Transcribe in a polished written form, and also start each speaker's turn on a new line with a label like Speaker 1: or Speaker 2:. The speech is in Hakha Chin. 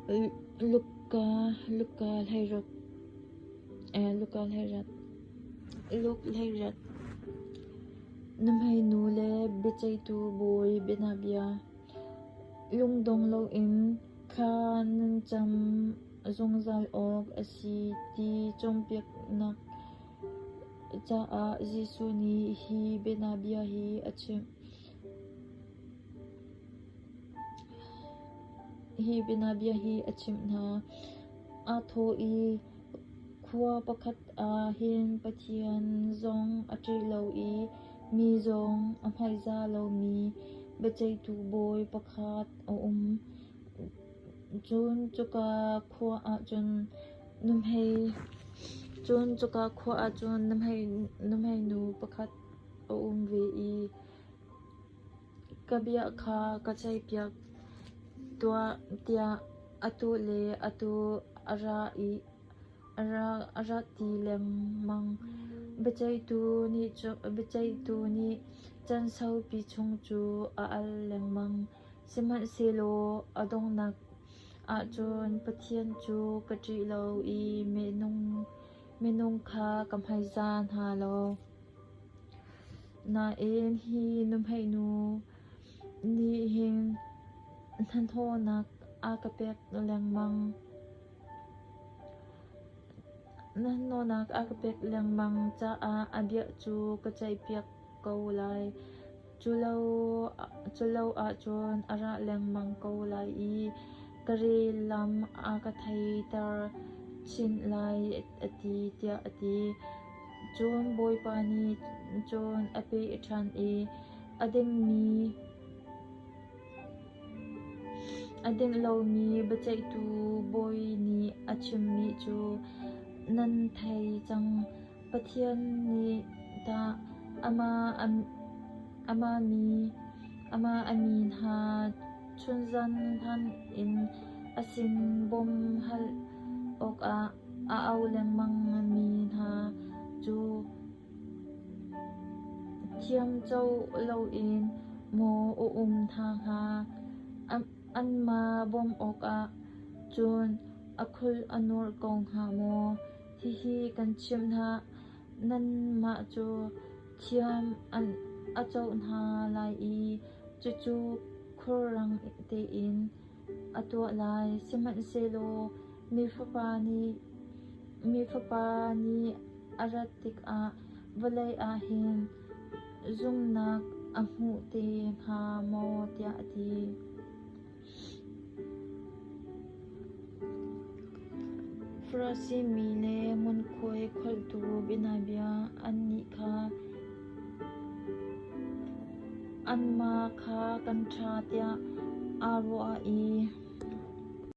Speaker 1: Luka Luka 16 Luka 16 Luke 16 Nuhmeinu le biaceihtu bawi bianabia. Lungdong loin thla nan cam zungzal awk a si ti cawnpiaknak caah Jesuh nih hi bianabia hi a chimh. Hi bianabia hi a chimh hna. Aa thawh i khua pakhat ah hin Pathian zong a ṭih lo i mi zong a hmaizah lomi biaceihtu bawi pakhat a um. Cun cuka khua ah cun nuhmeinu pakhat a um ve i Ka bia kha ka ceihpiak tuah tiah atu le atu a ra ti lengmang. Biaceihtu nih caan saupi chung cu a al lengmang. Sihmanhsehlaw a donghnak ahcun Pathian cu ka ṭih lo i minung kha ka hmaizah hna lo. Nain hi nuhmeinu nih hin hnahnawhnak a ka pek lengmang caah a bia cu ka ceihpiak ko lai. Cu lo ahcun a ra lengmang ko lai i ka re lam a ka theiter chin lai a ti, tiah a ti. Cun Bawipa nih cun a peh ṭhan i a ding lomi biaceihtu bawi nih a chimmi cu nan thei cang. Pathian nih tah amah a mi hna chunzan hlan in a sin bawmh hal awkah a au lengmangmi hna cu thiamco loin maw a um hna hnga? Anmah bawmh awkah cun a khul a nor ko hnga maw? Hihi kan chimh hna, nanmah cu thiam a coh hna lai i cucu khulrang tein a tuah lai. Sihmanhsehlaw Mi Fapa nih a rat tikah vawlei ah hin zumhnak a hmuh te hnga maw tiah a ti. Farasi mi le ngunkhuai kholhtu bianabia annih kha anmah kha kan ṭha tiah aa ruah i.